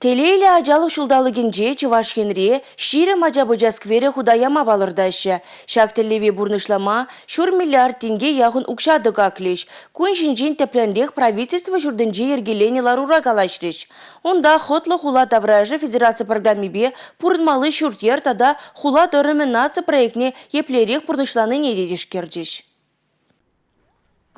Телейлӗ ачалӑх ҫулталӑкӗнче Чӑваш Енре 20 ача-пӑча скверӗ хута яма палӑртаҫҫӗ. Ҫак тӗллеве пурнӑҫлама ҫур миллиард тенке яхӑн укҫа тӑкаклӗҫ. Кун ҫинчен тӗплӗнрех Правительство ҫуртӗнче йӗркеленӗ ларура калаҫрӗҫ. Унта Хӑтлӑ хула таврашӗ федераци программипе пурӑнмалли ҫурт-йӗр тата хула тӑрӑмӗ наци проектне еплерех пурнӑҫланине те тишкерчӗҫ.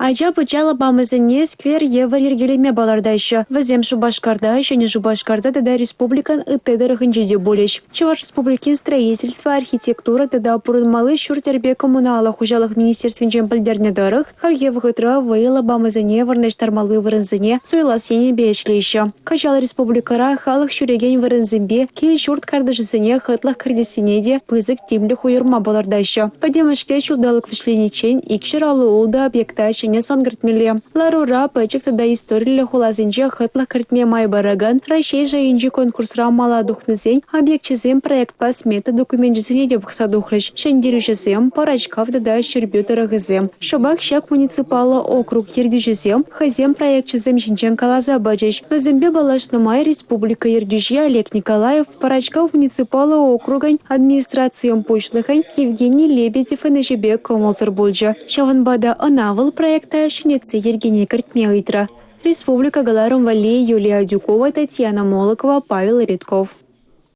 Ача-пӑча лапамӗсене сквер евӗр йӗркелеме палӑртаҫҫӗ. Вӗсем Шупашкарта, Ҫӗнӗ Шупашкарта тата республикӑн ытти тӑрӑхӗнче те пулӗҫ. Чӑваш Республикин строительство, архитектура тата пурӑнмалли ҫурт-йӗрпе коммуналлӑ хуҫалӑх министерствинчен пӗлтернӗ тӑрӑх, хальхи вӑхӑтра вӑйӑ лапамӗсене вырнаҫтармалли вырӑнсене суйлас енӗпе ӗҫлеҫҫӗ. Кӑҫал республикӑра халӑх ҫӳрекен вырӑнсемпе кил-ҫурт картишӗсене хӑтлӑх кӗртессине те пысӑк тимлӗх уйӑрма палӑртаҫҫӗ. Пӗтӗмӗшле ҫулталӑк вӗҫлениччен 256 объекта ҫӗнӗ сӑн кӗртмелле. Ларура пӗчӗк тата историллӗ хуласенче хӑтлӑх кӗртме май паракан Раҫҫей шайӗнчи конкурсра мала тухнисен объекчӗсен проектпа смета докуменчӗсене те пӑхса тухрӗҫ. Ҫӗнтерӳҫӗсем Пӑрачкав тата Ҫӗрпӳ тӑрӑхӗсем. Шӑпах ҫак муниципаллӑ округ ертӳҫисем хӑйсен проекчӗсем ҫинчен каласа пачӗҫ. Вӗсемпе паллашнӑ май республика ертӳҫи Олег Николаев Пӑрачкав муниципаллӑ округӗн администрацийӗн пуҫлӑхӗн Евгений Лебедевӑн ӗҫӗпе кӑмӑлсӑр пулчӗ. Ҫавӑнпа та ӑна вӑл проекта ҫӗнетсе йӗркене кӗртме ыйтрӗ. Республика кӑларӑм валли Юлия Адюкова, Татьяна Молокова, Павел Редков.